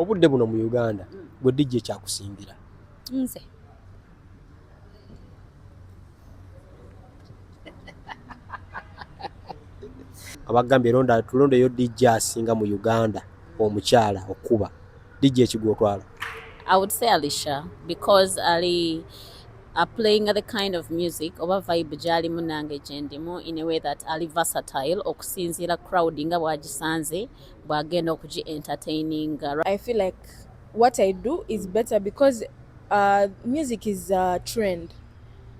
Obudde buno mu Uganda gwe DJ kyakusingira? Nze Abagambye londa, tulondeyo DJ asinga mu Uganda omukyala okuba DJ ekigwotwala. I would say Alicia, because Ali are playing the kind of music oba vibe gyalimu nange gyendimu, in a way that ali versatile okusinziira crowd nga bw'agisanze bw'agenda okugi entertaining. I feel like what I do is better because music is a trend.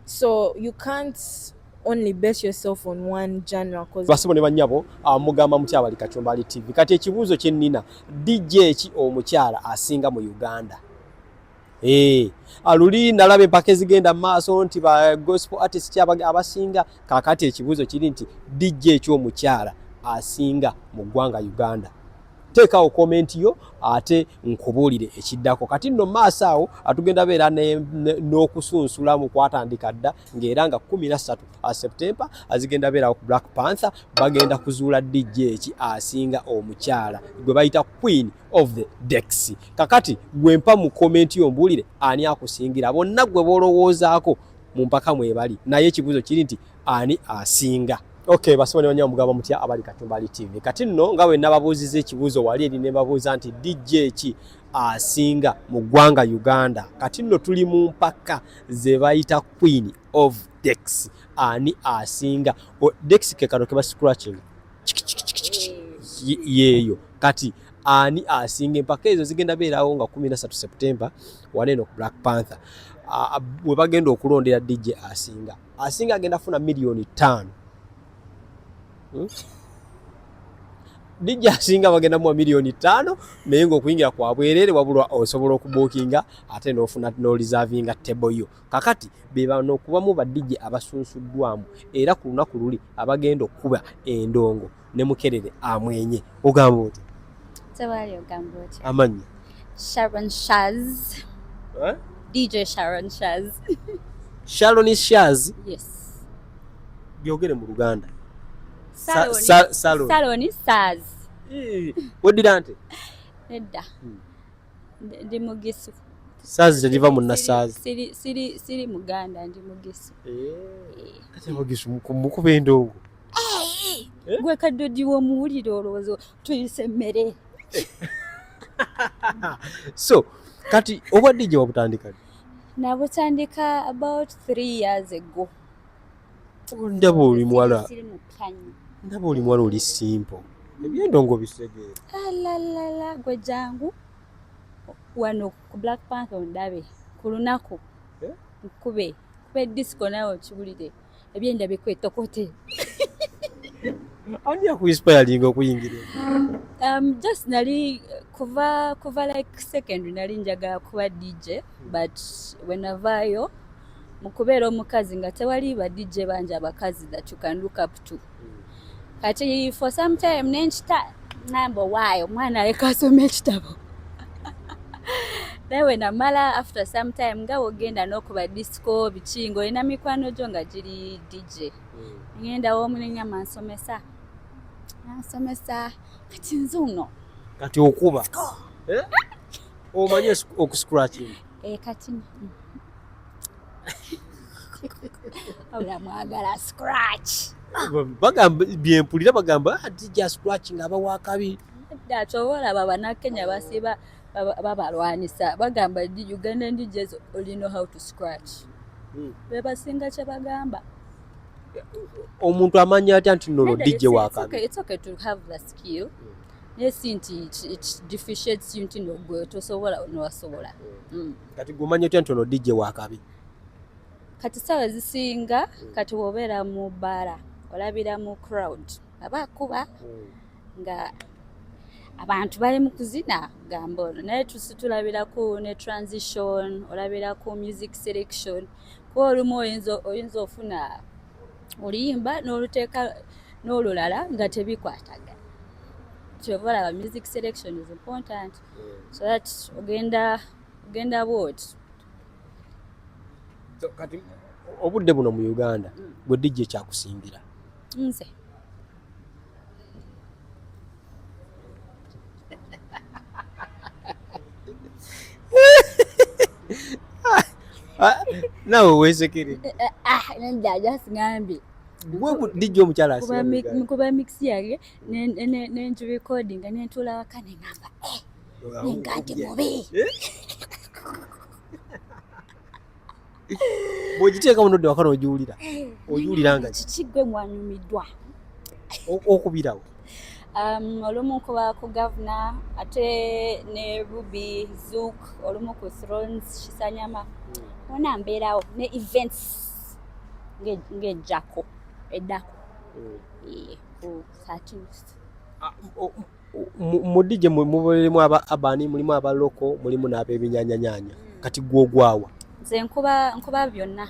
So you can't only base yourself on one genre because Basebo ne bannyabo, mugamba mutya abali Kachumbali TV? Kati ekibuuzo kye nnina, DJ ki omukyala asinga mu Uganda? Aluli nalaba empaka ezigenda mu maaso nti ba gospel artist abasinga. Kaakati ekibuuzo kiri nti DJ ki omukyala asinga mu ggwanga Uganda? Teekawo comment yo ate nkubuulire ekiddako. Kati nno maaso awo atugenda beera n'okusunsulamu kwatandika dda, ng'era nga 13 September azigenda beerawo ku Black Panther. Bagenda kuzuula DJ ki asinga omukyala gwe bayita Queen of the Decks. Kakati gwe mpa mu comment yo mbuulire ani akusingira. Bonna gwe boolowoozaako mu mpaka mwebali, naye ekibuuzo kiri nti ani asinga? Okay, basebo ne bannyabo, mugamba mutya abali Kachumbali TV? Kati nno nga bwe nababuuziza ekibuuzo wali eri, ne babuuza nti DJ ki asinga mu ggwanga Uganda. Kati nno tuli mu mpaka ze bayita Queen of Decks, ani asinga? Decks ke kano ke bascratching yeeyo. Kati ani asinga? Empaka ezo zigenda beerawo nga 13 September waneeno ku Black Panther, we bagenda okulondera DJ asinga. Asinga agenda funa miliyoni 5. DJ asinga bagenda muwa miliyoni 5, naye ng'okuyingira kwa bwereere, wabula osobola okubookinga ate n'ofuna n'oreservinga table yo. Kakati be bano okubamu ba DJ abasunsuddwamu, era ku lunaku luli abagenda okukuba endongo ne Mukerere amwenye. Ogamba oti? Tewali, ogamba otya? Amannya? Sharon Shaz. Eh? DJ Sharon Shaz. Sharon Shaz? Yes. Byogere mu Luganda. Salon. Salon. Salon Shaz. Weddira nte? Nedda. Ndi Mugisu. Saazi teriva mu Nassaazi? Siri Muganda, ndi Mugisu. Kati Mugisu mukuba endongo? Eh? Gwe kaddodi w'omuwulire olowooza tuyise emmere. So kati obwa DJ wabutandika ddi? Nabutandika about 3 years ago. Ndaba oli muwala. Siri mupya nnyo. Ndaba oli muwala, oli simple, ebyendongo bitegeera. Alalala, gwe jangu wano ku Black Panther ondabe ku lunaku. Eh? Nkube kube disco nawe okiwulire ebyenda bikwetokote. Ani akuinspiringa okuyingira? Just nali kuva like secondary nali njagala kuba DJ, but wenavaayo mu kubeera omukazi nga tewali ba DJ bangi abakazi that you can look up to. Kati for some time nenkita namba waayo omwana aleka asoma ekitabo, naye wenamala after some time nga wogenda n'okuba disco biki ng'olina mikwano gyo nga giri DJ, ngenda w'omunenyama nsomesa ansomesa, kati nze uno. Kati okuba, eh? Omanyi okuscratching? Eh, kati wabula mwagala scratch. Bagamba, byempulira bagamba, "Ah, DJ scratching aba wakabi." Dda kyoba olaba Bannakenya basiba babalwanisa, bagamba Ugandan DJs only know how to scratch. Bebasinga kye bagamba. Omuntu amanya atya nti nono Nedda, DJ wakabi? It's okay to have the skill, naye si nti it differentiates you nti no gwe tosobola nowasobola. Kati gwe omanya otya nti ono DJ wakabi? Kati saawa ezisinga kati wobeera mu bbaala olabira mu crowd aba akuba nga abantu bali mu kuzina gamba ono, naye tulabira ku ne transition, olabira ku music selection, kuba olumu oyinza ofuna oluyimba n'oluteeka n'olulala nga tebikwatagana. Kyova olaba music selection is important, so that ogenda bwoti. So, kati obudde buno mu Uganda gwe DJ kyakusingira? Nze Naawe weesekere. Ah, nedda, just ngambye. Gwe DJ omukyala asinga mu Uganda. Nkuba mix yange nengirecordinga, nentuula waka neŋamba, "Eh, nenga nti mubi." Bw'ogiteeka munodde waka n'ogiwulira, ogiwulira nga ki? Kiki gwe mwanyumiddwa? Okubirawo. Olumu nkuba ku Gavana, ate ne Ruby Zouk, olumu ku Thrones Shisanyama, wona mbeerawo ne events ng'ejjako eddako. Eh, ku 13th. Ah, mu DJ mulimu aba urban, mulimu aba local, mulimu n'ab'ebinyanyanyanya. Kati gwe ogwawa? Nze nkuba byonna.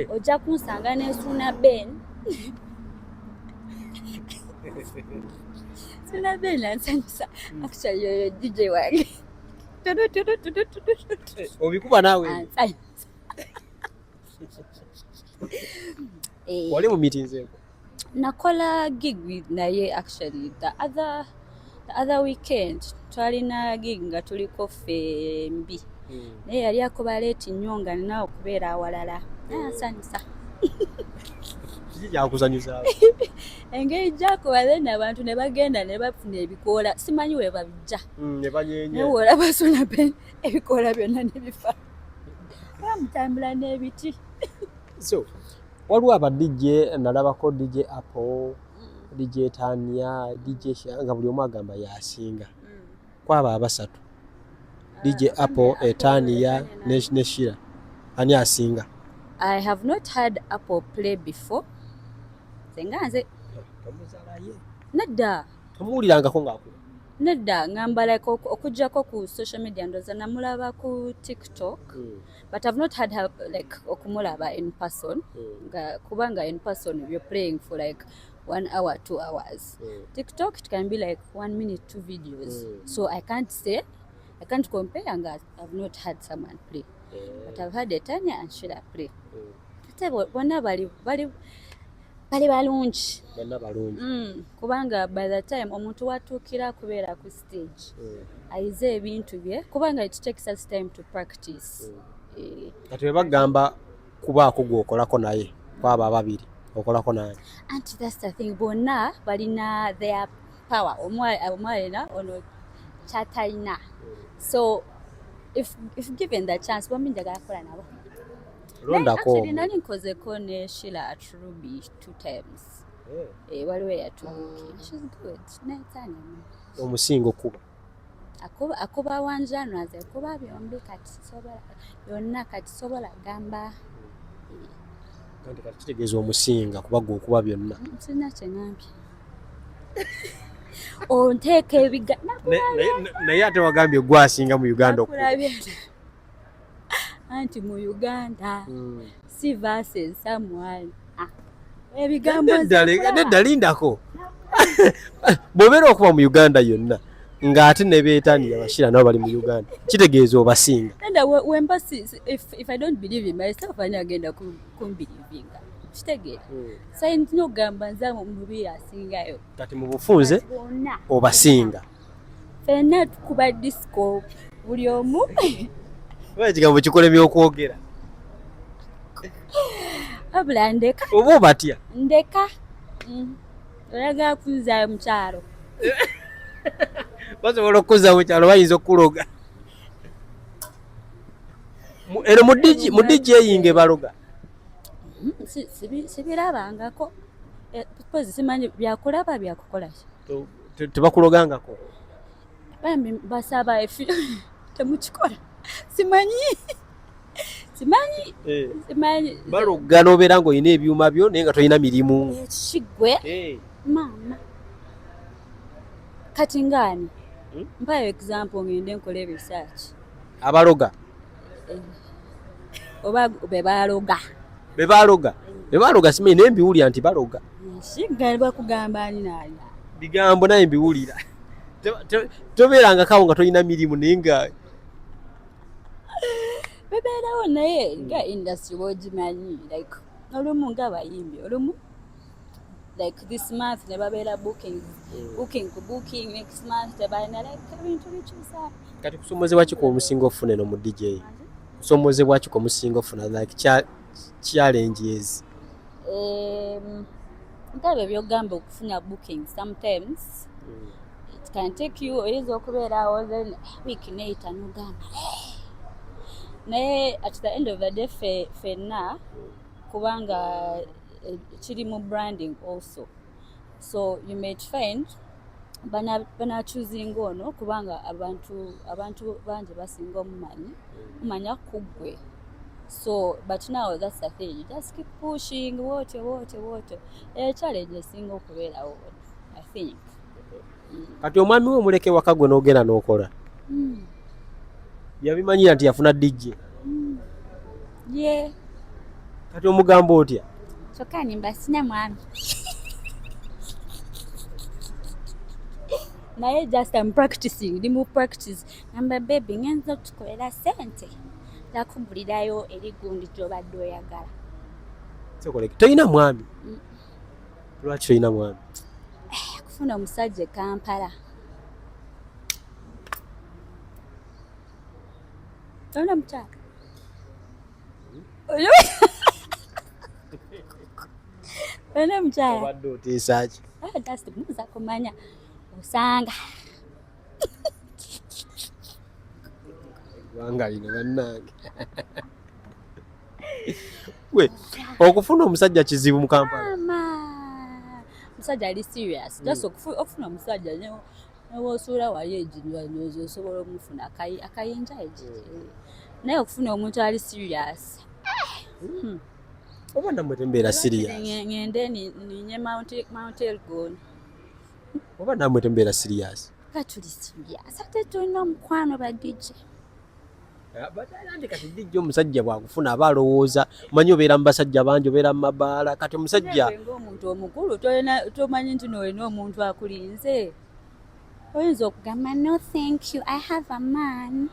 Ojja kunsanga ne Suna Ben. Suna Ben ansanyusa. Actually, yoyo DJ wange. Tudu, tudu, tudu, tudu, tudu. Obikuba naawe? Ansanyusa. Eh, Wali mu meetingseeko? Nakola gig with naye actually the other weekend. Twalina gig nga tuliko ffembi, naye yali akuba late nnyo nga nina okubeera awalala, naye ansanyusa. Kiki kyakusanyusaako? Engeri gyakuba, then abantu ne bagenda ne bafuna ebikoola, simanyi we babijja. Ne banyeenya. Naye olaba Suna Ben, ebikoola byonna ne bifa, bamutambula n'ebiti. So waliwo aba DJ, nalabako DJ Apple, DJ Tania, DJ Shira, nga buli omu agamba yasinga. Kwabo abasatu, DJ Apple, Etania ne Shira, ani asinga? I have not had Apple play before. Nze nga nze Tomuzaalaye? Nedda. Tomuwulirangako ng'akuba? Nedda, ngamba like okuggyako ku social media, ndowooza namulaba ku TikTok, but I've not had her like okumulaba in person, nga kubanga in person you're playing for like one hour, 2 hours. TikTok, it can be like one minute, two videos. So I can't say, I can't compare nga I've not had someone play, but I've had Etania and Shira play. Ate bonna bali balungi. Bonna balungi. Kubanga by the time omuntu watuukira kubeera ku stage, ayize ebintu bye, kubanga it takes us time to practice. Eh, Kati bwe bagamba kubaako gw'okolako naye, kwabo ababiri okolako naye? Anti that's the thing, bonna balina their power. Omu alina ono kyatalina, so if given the chance, bombi njagala kukola nabo. Londako Actually, omu. nali nkozeko ne Shila at Ruby two times. Eh, waliwo eyatubuukira, she's good, netanya. Omusinga okuba? Akuba one genres, akuba byombi. Kati sobola byonna, kati sobola gamba. Kandi kati kitegeeza omusinga kuba gwe okuba byonna. Sirina kyeŋambye, onteeka ebiga. Naye ate wagambye gwe asinga mu Uganda okuba. Nakulabye anti mu Uganda, si versus someone. Ah, ebigambo Nedda, nze nkulaba. Nedda, lindako. Bw'obeera okuba mu Uganda yonna, ng'ate ne beetaniya bashira nabo bali mu Uganda, kitegeeza obasinga. Nedda, wemba if I don't believe in myself, ani agenda kumbelievinga? Kitegeera? So nina okugamba nze mu mubiri asingayo. Kati mu bufunze Kati bonna obasinga. Ffenna tukuba disco, buli omu. Oba ekigambo kikolemye okwogera. Wabula ndeka. Oba obatya? Ndeka. Oyagala kunzaayo mu kyalo? Basobola okukuzza mu kyalo, bayinza okukuloga. Eno mu DJing baloga? Sibirabangako. Eh, pozi simanyi byakulaba byakukola ki. Tebakulogangako? Bambi basaba efi temukikola. Simanyi, simanyi. Baloga n'obeera ng'olina ebyuma byo naye nga tolina mirimu. Ekigwe maama, kati ngaani? Hmm? Mpayo example ngende nkole research. Abaloga? Oba be baloga? Be baloga simanyi, naye mbiwulira nti baloga. Nga bakugamba ani naani? Bigambo, naye mbiwulira. Tobeerangako awo nga tolina mirimu naye nga Bebeerawo, naye nga industry bwogimanyi, like olumu nga abayimbi, olumu like this month ne babeera bookings, booking ku booking, next month tebalina, like ebintu bikyusa. Kati kusomozebwa ki kwomusinga okufuna eno mu DJ? Kusoomoozebwa ki kwe musinga ofuna, like challenges? Nga bwe byogamba, okufuna booking sometimes it can take you, oyinza okubeerawo then week neyita nogamba, "Eh." Naye at the end of the day ffenna kubanga kiri mu branding also, so you may find banachoosinga ono kubanga abantu bangi basinga omumanyi mumanya kuggwe. So but now that's the thing, you just keep pushing bwotyo bwotyo bwotyo. Challenge esinga okubeerawo, I think. Kati omwami we omuleka ewaka gwe n'ogenda n'okola, yabimanyira nti yafuna DJ? Ye. Kati omugamba otya? Kyokka nimba sina mwami, naye just am practicing, ndi mu practice. Ngamba, "Baby, ngenza okutukolera sente, nakugulirayo eri gundi gy'obadde oyagala." Sekoleke, tolina mwami? Lwaki tolina mwami? Kufuna omusajja e Kampala, olina omukyala? Olina omukyala? Obadde oteesa ki? Ah, just muza kumanya osanga. Eggwanga lino bannange. Gwe okufuna omusajja kizibu mu Kampala? Mama, omusajja ali serious, just okufuna omusajja newosuula wali eginywanyoozi osobola omufuna akayinja egi, naye okufuna omuntu ali serious. Oba nammwe tembeera serious? Ngende ninye Mount Elgon. Oba nammwe tembeera serious? Nga tuli serious, ate tulina omukwano, ba DJ. Ate kati dijja omusajja bwakufuna aba alowooza, manyi obeera mu basajja bangi, obeera mu mabaala, kati omusajja Naye ng'omuntu omukulu tomanyi nti nolina omuntu akulinze, oyinza okugamba, "No, thank you, I have a man."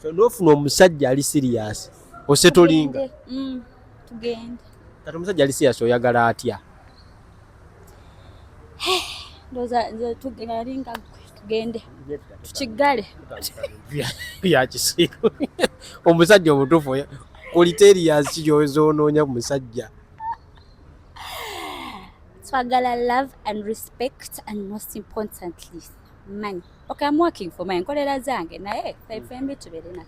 So n'ofuna omusajja ali serious osettlinga? Tugende. Tugende. Kati omusajja ali serious oyagala atya? Ndowooza nze alinga ggwe, tugende tukiggale. Byakisiiru. Omusajja omutuufu criteria ki gy'ozonoonya ku musajja? Twagala love and respect and most importantly money. Okay, I'm working for my nkolera zange, naye ffembi tubeere na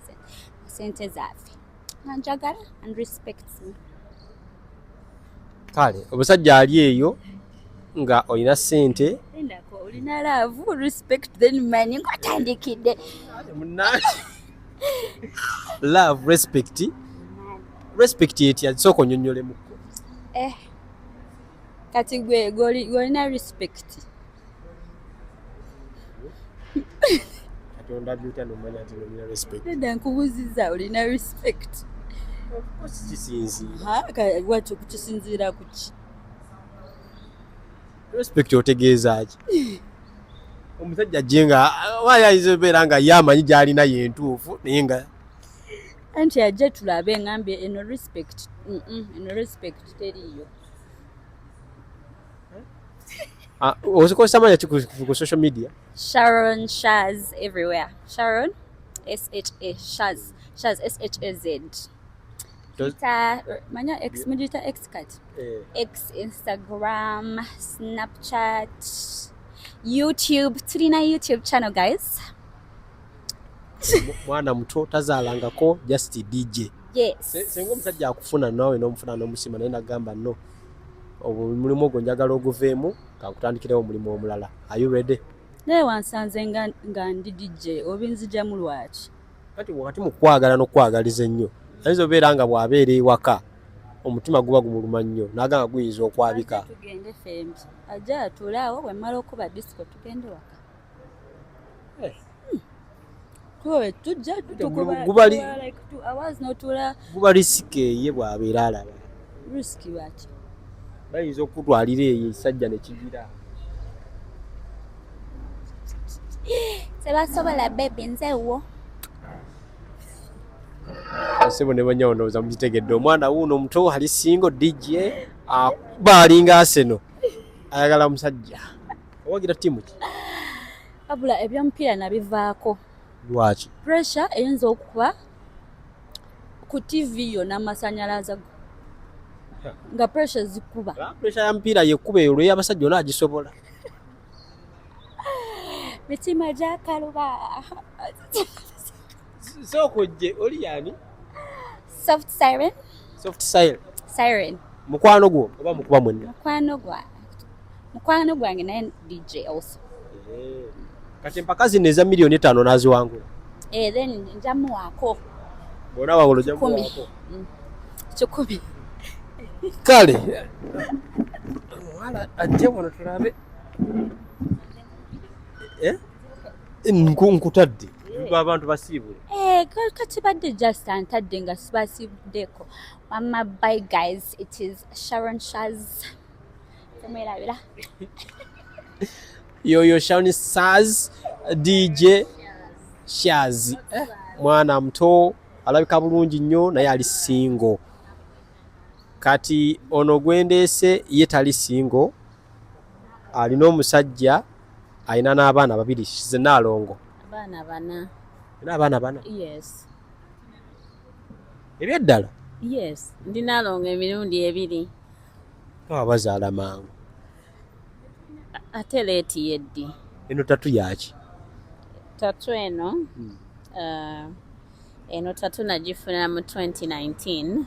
sente zaffe, nga njagala and respect me. Kale omusajja ali eyo nga olina ssente. Lindako, olina love, respect, then money, ng'otandikidde. Love, respect. Respect etya? Sooka onyonyolemukko. Eh, kati gwe gwolina respect? Kati ondabye otya nomanya nti olina respect? Nedda, nkubuuziza, olina respect? Kisinziira. Ha, lwaki kukisinziira ku ki? Respect otegeeza ki? Omusajja ajje nga waali ayinza obeera nga ye amanyi gy'alina yentuufu, naye nga Anti ajje tulabe, ngambye eno respect, eno respect teriiyo. Ah, ozikozesa manya ki ku social media? Sharon Shaz everywhere. Sharon S H A Shaz, Shaz S H A Z. Twitter, manya X, mugiyita X kati. X, Instagram, Snapchat, YouTube. Tulina YouTube channel, guys. Mwana muto tazaalangako, just DJ. Yes. Singa omusajja akufuna naawe n'omufuna n'omusima, naye nagamba, "No, omulimu ogwo njagala oguveemu, kankutandikirewo omulimu omulala," are you ready? Naye wansanze nga ndi DJ, obinzijamu lwaki? Kati wakati mu kwagala n'okwagaliza ennyo, ayinza obeera nga bw'abeera ewaka omutima guba gumuluma nnyo, n'agamba guyinza okwabika. Ajje tugende fembi, ajje atuule awo, bwemmala okuba disco tugende waka. Kuba tujja tukuba like 2 hours n'otuula. Guba risk eye bw'abeera alaba. Risk lwaki? Bayinza okukutwalira eyo ekisajja ne kigira. Tebasobola, baby, nze wo. Sebo ne banyawo, ndowooza mukitegedde. Omwana wuuno omuto ali single, DJ, akuba alinga Arsenal, ayagala musajja. Owagira ttiimu ki? Wabula ebyomupiira nabivaako. Lwaki? Pressure eyinza okuba. Ku TV yo n'amasanyalaze go nga pressure zikuba. Pressure ya mpiira yekkuba eyo, lweyabasajja onaagisobola. Mitima gyakaluba. Sooka ojje, oli yani? Soft Siren. Soft Siren. Siren. Mukwano gwo oba mukuba mwenna? Mukwano gwange, naye DJ also. Kati empaka zino eza 5 million n'aziwangula? Eh, then njamuwaako. Bwona wangula ojja 1,000. muwaako. 1,000. Kale omuwala ajje wano tulabe. Eh? Nkutadde abantu basiibule. Eh, kati badde just antadde nga sibasiibuddeko. Mama, bye guys, it is Sharon Shaz, temwerabira. Yoyo Sharon Saz, DJ Shaz. Eh, mwana muto alabika bulungi nnyo, naye ali single. Kati ono gwendeese ye tali single, alina omusajja, alina n'abaana babiri, ze Naalongo. Abaana bana. Alina abaana bana? Yes. Ebyeddala? Yes, ndi Naalongo emirundi ebiri. Nga bazaala mangu. Ate late yeddi. Eno tattoo yaki? Tattoo eno, eno tattoo nagifuna mu 2019.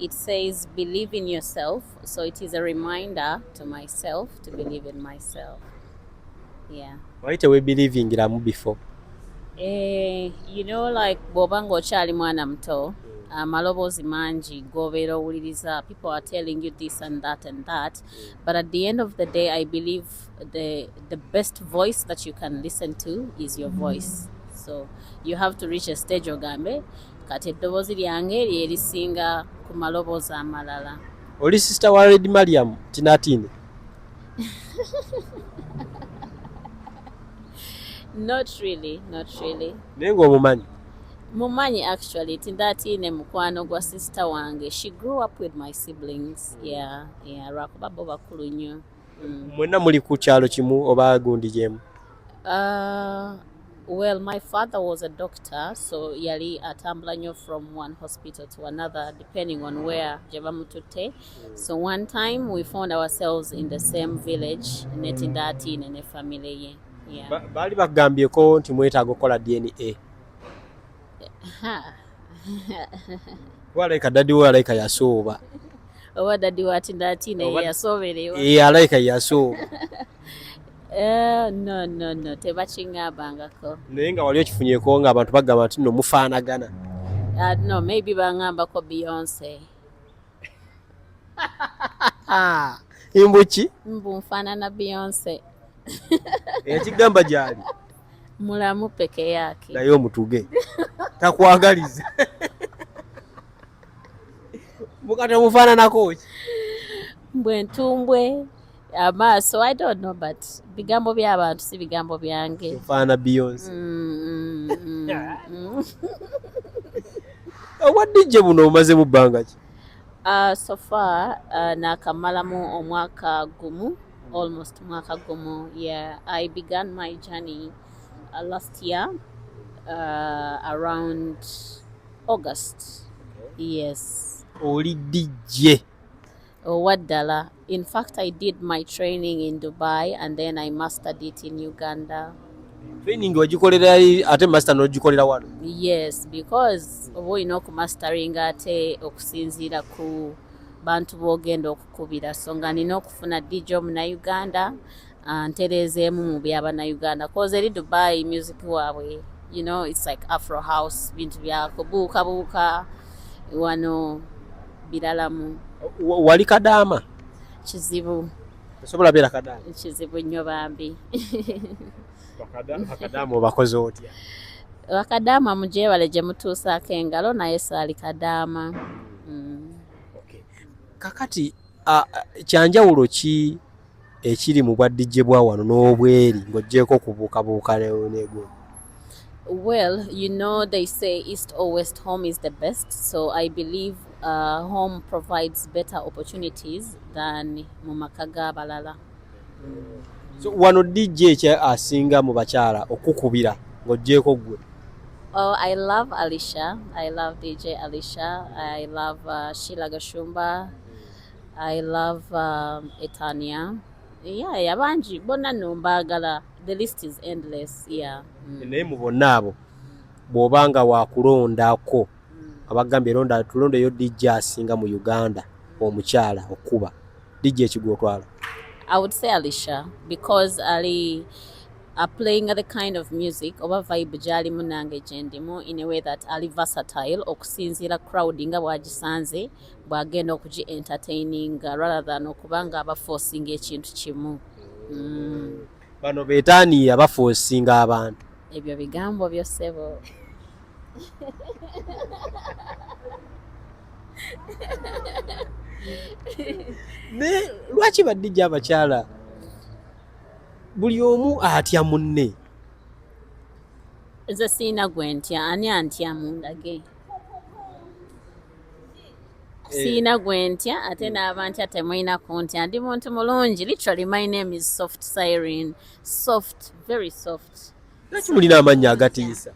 It says "Believe in yourself," so it is a reminder to myself to believe in myself, yeah. Wali tewebelievingiramu before? Eh, like bw'oba ng'okyali mwana muto, amaloboozi mangi g'obeera owuliriza. People are telling you this and that and that, but at the end of the day, I believe the best voice that you can listen to is your voice. So you have to reach a stage ogambe kati eddoboozi lyange lyerisinga ku maloboozi amalala. Oli sister wa Red Mariam Tinatine? Not really, not really. Naye ng'omumanyi? Mumanyi actually. Tindatine mukwano gwa sister wange. She grew up with my siblings, yeah, lwakuba bo bakulu nnyo. Mwenna muli ku kyalo kimu oba gundi gyemu? Well, my father was a doctor, so yali atambula nnyo from one hospital to another depending on where gye bamututte. So one time we found ourselves in the same village ne Tindatine ne family ye, yeah. Baali bakugambyeko nti mwetaaga okukola DNA? Ha. Kuba alayika daddy we alayika yasooba. Oba daddy wa Tindatine yasoberewa? Ee, alayika yasooba. No, tebakiŋŋambangako. Naye nga wali okifunyeeko ng'abantu bagamba nti nno mufaanagana? No, maybe baŋŋambako Beyonce. Mbu ki? Mbu nfaanana Beyonce. Ekigamba gyali? Mulamu peke yake. Naye omutuge takwagaliza mukati omufaananako ki? Mbwe entumbwe, amaaso, I don't know, but bigambo by'abantu, si bigambo byange. Ofaanana Beyonce. Obwa DJ buno obumaze mu bbanga ki? So far nakamalamu omwaka gumu, almost mwaka gumu, yeah. I began my journey last year, around August, yes. Oli DJ? Owaddala. In fact, I did my training in Dubai and then I mastered it in Uganda. Training wagikolera ate master n'ogikolera wano? Yes, because oba olina okumasteringa ate okusinziira ku bantu b'ogenda okukubira. So nga nina okufuna DJ omunauganda ntereezeemu mu byabannayuganda, cause eri Dubai music waabwe, it's like Afro house, bintu byakubuukabuuka. Wano biralamu. Wali kadaama? Kizibu. Osobola beera kadaama? Kizibu nnyo bambi. Bakadaama obakoze otya? Bakadaama mugyebale gye mutuusaako engalo, naye saali kadaama. Okay. Kakati kyanjawulo ki ekiri mu bwa DJ bwa wano n'obweri ng'oggyeko okubuukabuuka nego? Well, they say east or west, home is the best. So I believe home provides better opportunities than mu maka g'abalala. So, wano DJ ki asinga mu bakyala okukubira ng'oggyeko ggwe? Oh, I love Alicia. I love DJ Alicia. I love Sheila Gashumba. I love Etania. Yeah, abangi bonna nno mbaagala. The list is endless. Yeah. Naye mu bonna abo, bw'obanga wakulondako, abagambye londa, tulondeyo DJ asinga mu Uganda omukyala okuba DJ ki gw'otwala? I would say Alicia because Ali are playing the kind of music oba vibe gy'alimu nange gye ndimu, in a way that ali versatile okusinziira crowd nga bw'agisanze bw'agenda okugi entertaining, rather than okuba nga abaforcing ekintu kimu. Bano beetaaniya baforcinga abantu. Ebyo bigambo byo, ssebo. Naye lwaki ba DJ abakyala buli omu atya munne? Nze siina gwe ntya. Ani antya? Mundage. Siina gwe ntya, ate n'aba ntya temulina kuntya. Ndi muntu mulungi. Literally, my name is Soft Siren. Soft, very soft. Lwaki mulina amannya agatiisa?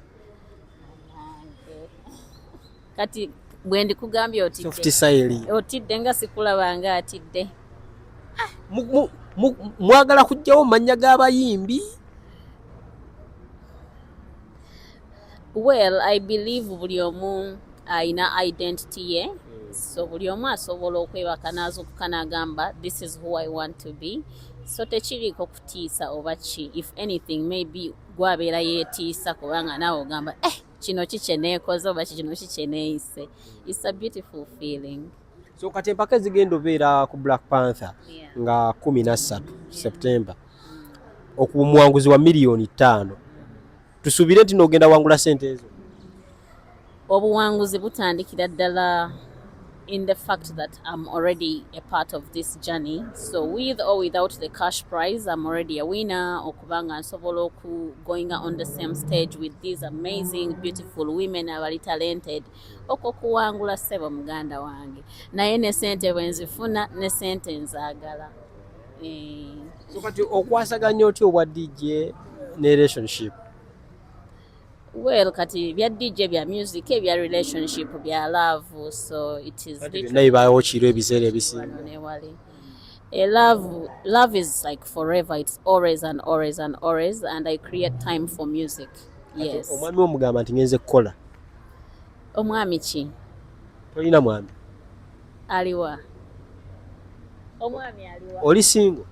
Kati bwe ndikugambye otidde. Soft Siren. Otidde nga sikulabanga atidde. Mwagala kuggyawo mannya g'abayimbi? Well, I believe buli omu ayina identity ye, so buli omu asobola okwebaka n'azuukuka n'agamba, "This is who I want to be." So tekiriiko kutiisa oba ki. If anything, maybe gwabeera yeetiisa, kubanga naawe ogamba, "Eh, kino ki kye neekoze?" oba ki, "Kino ki kye neeyise?" It's a beautiful feeling. So kati empaka ezigenda obeera ku Black Panther nga 13 September, okumuwanguzi wa 5 miliyoni, tusuubire nti n'ogenda wangula sente ezo? Obuwanguzi butandikira ddala in the fact that I'm already a part of this journey. So with or without the cash prize, I'm already a winner, okubanga nsobola oku going on the same stage with these amazing, beautiful women abali talented. Okwo kuwangula, ssebo muganda wange. Naye ne sente bwe nzifuna, ne sente nzaagala. Eh. So kati okwasaganya otya obwa DJ ne relationship? Well, kati bya DJ bya music, ebya relationship bya love, so it is Byonna bibaawo kiro ebiseera ebisinga. Wano ne wali. A love is like forever. It's always and always and always, and I create time for music. Yes. Omwami omugamba nti ngenze kukola? Omwami ki? Tolina mwami? Aliwa? Omwami aliwa? Oli single?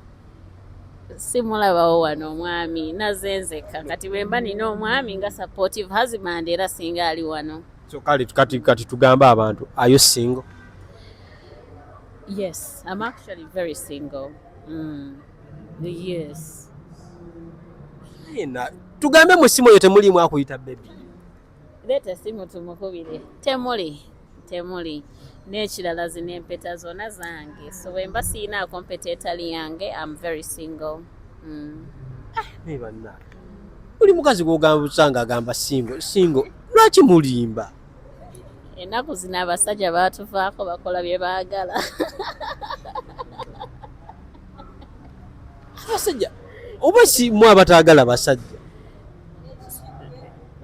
Simulabawo wano omwami, naze nzekka. Kati bwe mba nina omwami nga supportive husband, era singa ali wano. So kale kati tugambe abantu, are you single? Yes, I'm actually very single. Yes. Yena, tugambe mu ssimu eyo temulimu akuyita baby? Leeta essimu tumukubire. Temuli, temuli. N'ekirala, zino empeta zonna zange, so bwe mba siinaako mpeta etali yange, I'm very single. Naye bannange, buli mukazi gwogamba osanga agamba single, single. Lwaki mulimba? Ennaku zino abasajja baatuvaako, bakola bye baagala. Abasajja oba si mu abataagala basajja?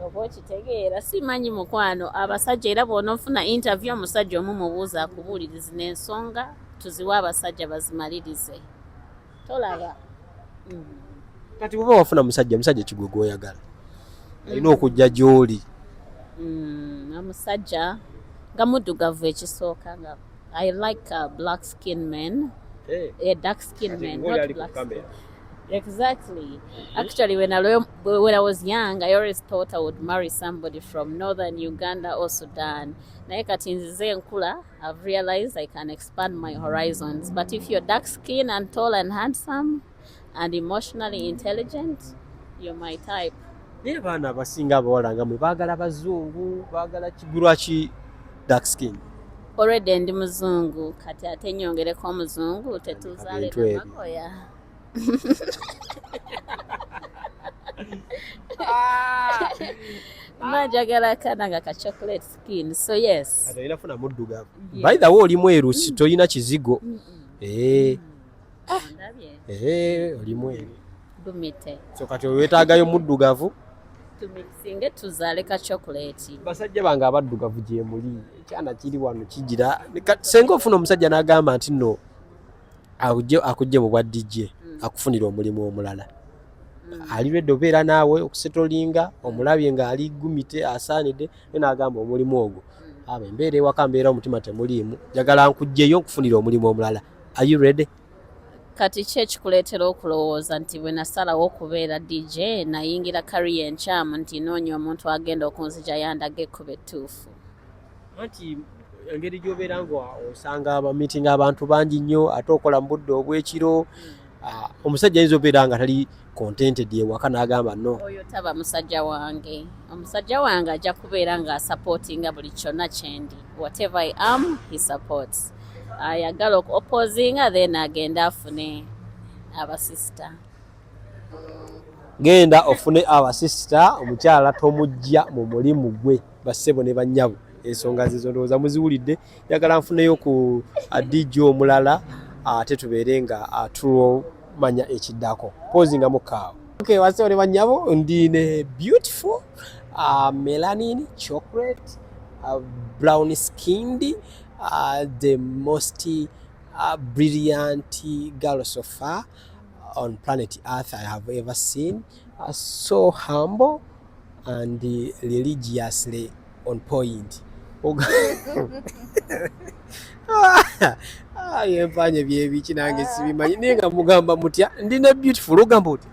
Oba okitegeera, simanyi mukwano. Abasajja era bw'onoofuna interview omusajja omu mubuuza, akubuuliriza n'ensonga tuziwe abasajja bazimalirize, tolaba. Kati bwoba wafuna musajja, musajja kigwe gwoyagala alina okujja gy'oli? Omusajja nga muddugavu ekisooka, nga I like black skin men. Yeah, dark skin men, not black skin. Exactly. Actually, when I was young, I always thought I would marry somebody from northern Uganda or Sudan. Naye kati nzize nkula, I've realized I can expand my horizons. But if you're dark skinned and tall and handsome and emotionally intelligent, you're my type. Naye abaana abasinga abawala nga mwe baagala bazungu, baagala kigulwaki dark skin? Already ndi muzungu, kati ate nyongereko omuzungu, tetuzaale Ebintu ebyo. namagoya. Mba njagala akaana nga ka chocolate skin, so yes. Kati olina funa muddugavu. By the way, oli mweru, si tolina kizigo. Eh, Ndabye. eh, oli mweru. Gumite. So kati weetaagayo muddugavu. Tumixinge tuzaale ka chocolate. Basajja bange abaddugavu gyemuli, ekyana kiri wano kigira. Senga ofuna omusajja n'agamba nti nno akujje mu bwa DJ, akufunira omulimu omulala, ali ready obeera naawe okusettlinga, omulabye ng'ali gumite, asaanidde, naye n'agamba omulimu ogwo, aba embeera ewaka mbeera omutima temuliimu, njagala nkugjeyo nkufunira omulimu omulala, are you ready? Kati ki ekikuleetera okulowooza nti bwe nasalawo okubeera DJ nayingira career enkyamu, nti noonya omuntu agenda okunzija yandaga ekkubo ettuufu? Anti engeri gy'obeera nga osanga abamitinga abantu bangi nnyo, ate okola mu budde obw'ekiro, omusajja ayinza obeera nga tali contented ewaka n'agamba no. Oyo taba musajja wange. Omusajja wange ajja kubeera ng'asupportinga buli kyonna kyendi. Whatever I am, he supports. Ayagala okuopposinga, then agenda afune abasista. Genda ofune abasista. Omukyala tomujja mu mulimu gwe. Bassebo ne bannyabo, ensonga zizo ndowooza muziwulidde. Njagala nfuneyo ku DJ omulala, ate tubeere nga tulomanya ekiddako pozinga mukaawo. Okay, bassebo ne bannyabo, ndi ne beautiful melanin chocolate, brown skinned, the most brilliant girl so far on planet Earth I have ever seen. So humble and religiously on point. Yempanye byebiki nange sibimanyi, naye nga mugamba mutya? Ndi ne beautiful, ogamba otya?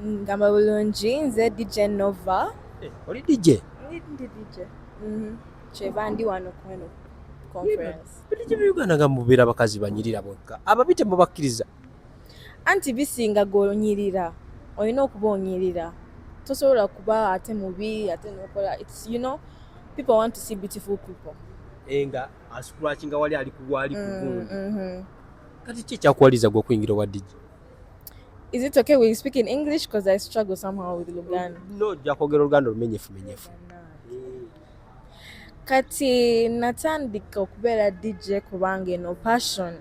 Ngamba bulungi, nze DJ Nova. Eh, oli DJ? Ndi DJ. Kyeva ndi wano kweno conference. DJ mu Uganda nga mubeera bakazi banyirira bokka, ababi temubakkiriza. Anti bisinga gonyirira, olina okuba onyirira, tosobola kuba ate mubi ate nokola. It's, people want to see beautiful people. Eh, nga ascratchinga wali ali kuwali kugundi. Kati ki ekyakuwaliriza gwe okuyingira obwa DJ? Is it okay we speak in English? Because I struggle somehow with Luganda. No, ojja kwogera Oluganda olumenyefu menyefu. Kati natandika okubeera DJ kubanga eno passion.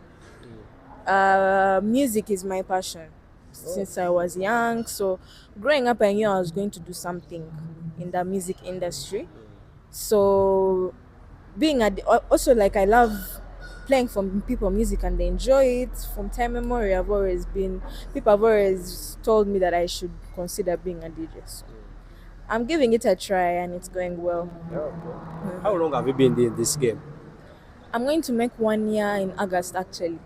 Music is my passion since I was young. So growing up, I knew I was going to do something in the music industry. So being a, also like I love playing for people music and they enjoy it. From time memorial, I've always been people have always told me that I should consider being a DJ. So I'm giving it a try and it's going well. How long have you been in this game? I'm going to make one year in August, actually.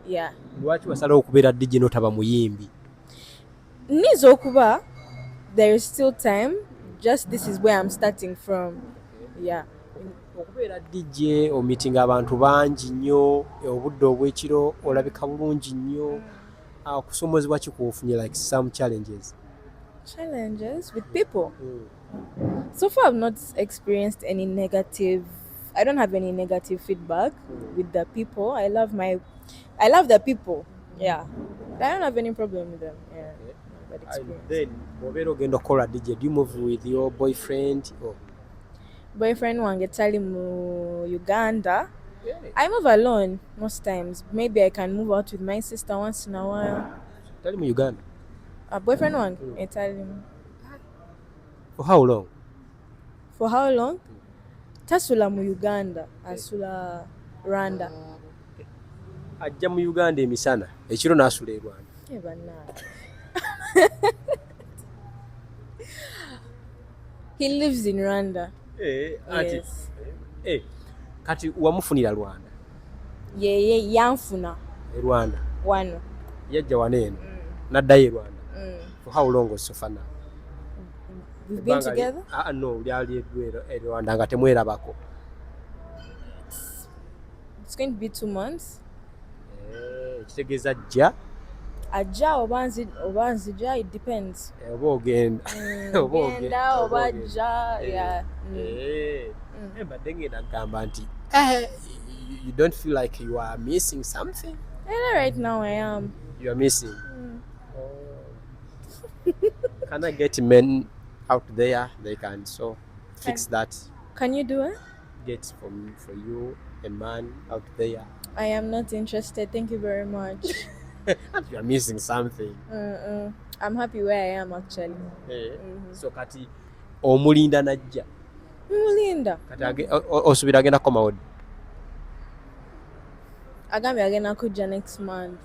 Yeah. Lwaki wasalawo okubeera DJ n'otaba muyimbi? Niyinza okuba there is still time. Just this is where I'm starting from. Yeah. Okubeera DJ omeetinga abantu bangi nnyo obudde obw'ekiro, olabika bulungi nnyo. Okusoomozebwa ki kwofunye, like some challenges? Challenges with people. So far, I've not experienced any negative. I don't have any negative feedback with the people. I love the people. Yeah. I don't have any problem with them. Yeah. Bad experience. Then bw'obeera ogenda okukola DJ, do you move with your boyfriend or? Boyfriend wange tali mu Uganda. I move alone most times. Maybe I can move out with my sister once in a while. Tali mu Uganda? Boyfriend wange etali. For how long? For how long? Tasula mu Uganda, asula Rwanda. Ajja mu Uganda emisana, ekiro n'asula e Rwanda. Eh, bannange. He lives in Rwanda. Eh, anti Yes. eh, kati wamufunira Rwanda? Ye yanfuna. E Rwanda? Wano. Yajja wano eno n'addayo e Rwanda? Mm. For how long so far now? We've been Ebbanga together. Ah, no, lyali e Rwanda nga temwerabako. It's going to be 2 months. Eh, kitegeeza ajja Ajja oba nzija, it depends. Eh, oba ogenda oba Genda oba oba ogenda. ajja, Eh, yeah. Eh, eh, mbadde ngenda kugamba nti eh, you don't feel like you are missing something? And right now I am. You are missing. Can I get men out there, they can so fix that? Can you do it? Get for you a man out there. I am not interested. Thank you very much. And you are missing something. I'm happy where I am, actually. Eh, so kati Omulinda najja? Mulinda. Kati osuubira agenda kukomawo ddi? Agambye agenda kujja next month.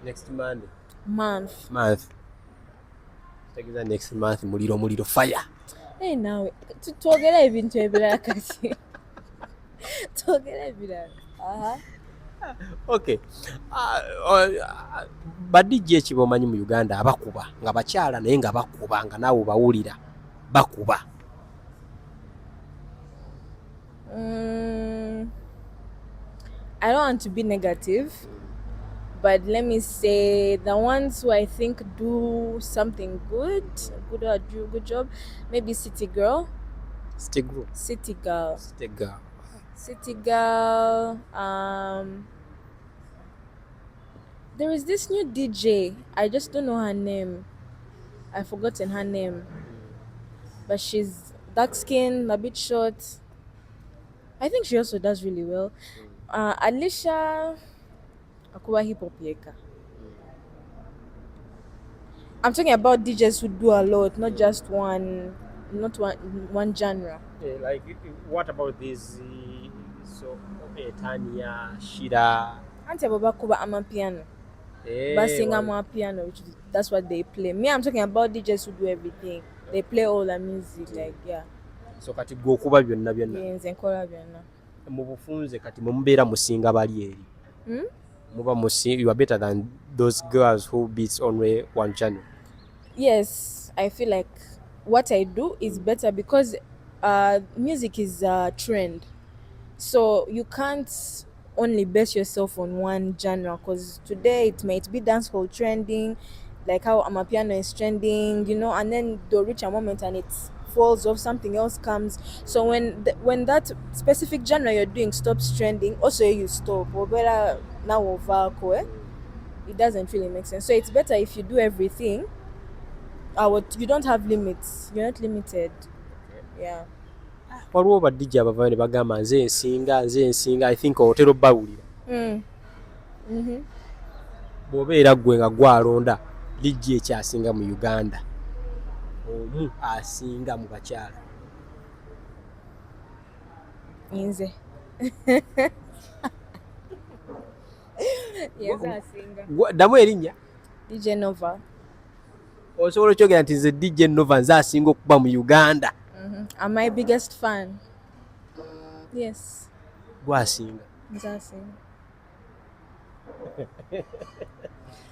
Next Monday? Month. Month. Kitegeeza next month muliro, muliro, fire. Hey, naawe twogere ebintu ebirala kati. Twogere ebirala. Aha. Okay. Ba DJ ki bomanyi mu Uganda abakuba nga bakyala, naye nga bakuba nga naawe bawulira bakuba? I don't want to be negative, but let me say the ones who I think do something good, good or do a good job, maybe City Girl. City Girl. City Girl. City Girl. City Girl. There is this new DJ. I just don't know her name. I've forgotten her name. But she's dark skinned, a bit short. I think she also does really well. Alicia akuba hip hop yeka. I'm talking about DJs who do a lot, not just one, not one genre. Yeah, like what about this? So Tanya, Shira. Anti abo bakuba amapiano. Eh, Basinga amapiano, which is, that's what they play. Me, I'm talking about DJs who do everything. They play all the music, like, yeah. So kati gwe okuba byonna byonna? Nze nkola byonna. Mu bufunze kati mwe mubeera musinga bali eri? Hmm? Muba you are better than those girls who beats only one channel? Yes, I feel like what I do is better because music is a trend. So you can't only base yourself on one genre, because today it might be dancehall trending, like how amapiano is trending, and then they'll reach a moment and it falls off, something else comes. So when that specific genre you're doing stops trending, also you stop. Or better now over, eh? It doesn't really make sense. So it's better if you do everything. You don't have limits. You're not limited. Yeah. Waliwo ba DJ abavayo ne bagamba nze nsinga, nze nsinga. I think otera obbawulira. Bw'obeera ggwe nga gwalonda DJ ekyasinga mu Uganda, omu asinga mu bakyala? Nze. Yenze asinga. Ddamu erinnya. DJ Nova. Osobola okyogera nti nze DJ Nova, nze asinga okuba mu Uganda? I'm my biggest fan. Yes. Gwasinga? Nze asinga.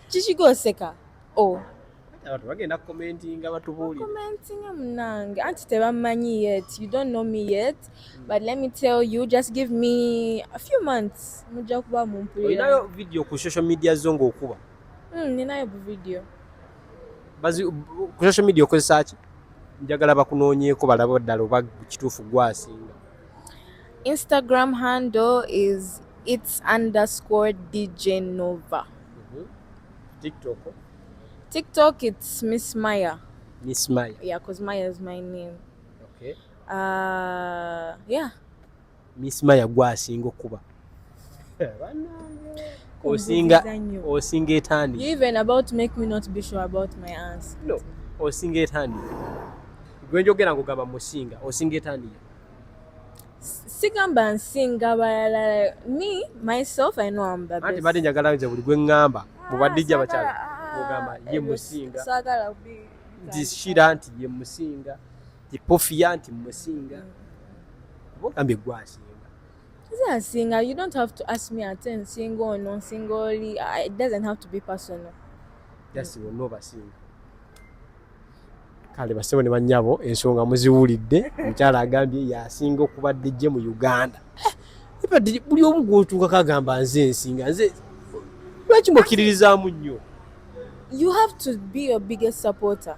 Kiki gw'oseka? Oh. Abantu bagenda kukomentinga batubuulire. Commenting munange anti tebamanyi yet. You don't know me yet, but let me tell you, just give me a few months, mujja kuba mumpulira. Olinayo video ku social media zo ng'okuba? Ninayo bu video. Ku social media okozesa ki? Njagala bakunoonyeeko balabe ddala oba kituufu gwasinga. Instagram handle is its_DJ Nova. TikTok? TikTok, it's Miss Maya. Miss Maya. Yeah, 'cause Maya is my name. Okay. Yeah. Miss Maya gwasinga okuba. Osinga Kumbuuziza nnyo. osinga etani? You even about to make me not be sure about my answer. No, osinga etani? Gwe njogera ng'ogamba musinga, osinga etani? Sigamba nsinga balala. Me, myself, I know I'm the Anti best. badde njagala nze buli gwe ŋŋamba mu ba DJ abakyala Saagala, ogamba ye ebyo musinga. Saagala Nti Shira nti ye musinga, nti Pofia nti musinga, oba ogambye gwasinga. Nze asinga. You don't have to ask me ate nsinga ono, nsinga oli. It doesn't have to be personal. Just bonna obasinga. Kale basebo ne bannyabo, ensonga muziwulidde. Omukyala agambye yasinga okuba DJ mu Uganda. Eh, ba DJ buli omu gwotuukako agamba nze nsinga nze. Lwaki mwekkiririzaamu nnyo? You have to be your biggest supporter.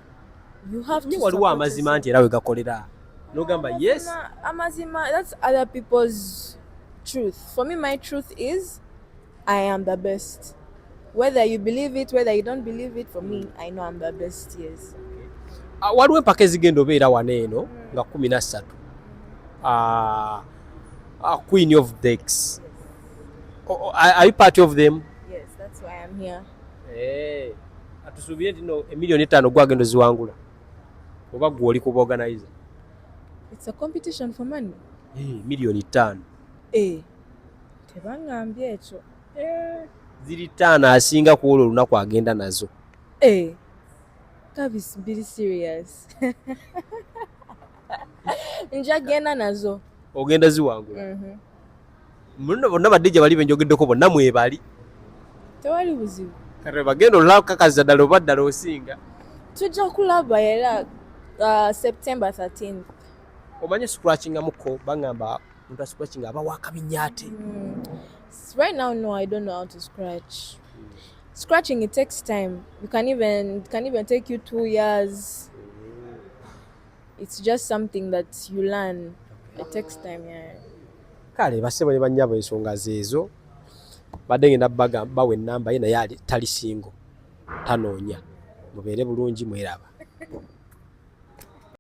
You have to Naye waliwo support amazima yourself. nti era we gakolera n'ogamba yes. Amazima, that's other people's truth. For me, my truth is I am the best. Whether you believe it, whether you don't believe it, for me, I know I'm the best, yes. Ah, waliwo empaka ezigenda obeera wano eno nga 13. Ah, ah, Queen of Decks. Are you part of them? Yes, that's why I'm here. Eh, atusuubire nti no emiliyoni 5 gwagenda oziwangula oba gwe oli kuba organizer? It's a competition for money. Eh, 5 million. Eh, tebaŋŋambye ekyo. Eh, Ziri ttaano, asinga ku olwo olunaku agenda nazo. Eh, Kabis, be serious. Nja genda nazo. Ogenda ziwangula? Muno bonna ba DJ bali benjogeddeko bonna mwebali. Tewali buzibu. Kale bagenda olakakaza ddala oba ddala osinga. Tujja kulaba era September 13th. Omanyi scratchingamuko? Baŋŋamba omuntu ascratchinga aba wakabi ate. Right now, no, I don't know how to scratch. Scratching, it takes time. You can even it can even take you 2 years. It's just something that you learn. It takes time, yeah. Kale bassebo ne bannyabo, ensonga zeezo. Badde ngenda bawa ennamba ye, naye tali single, tanoonya. Mubeere bulungi, mweraba.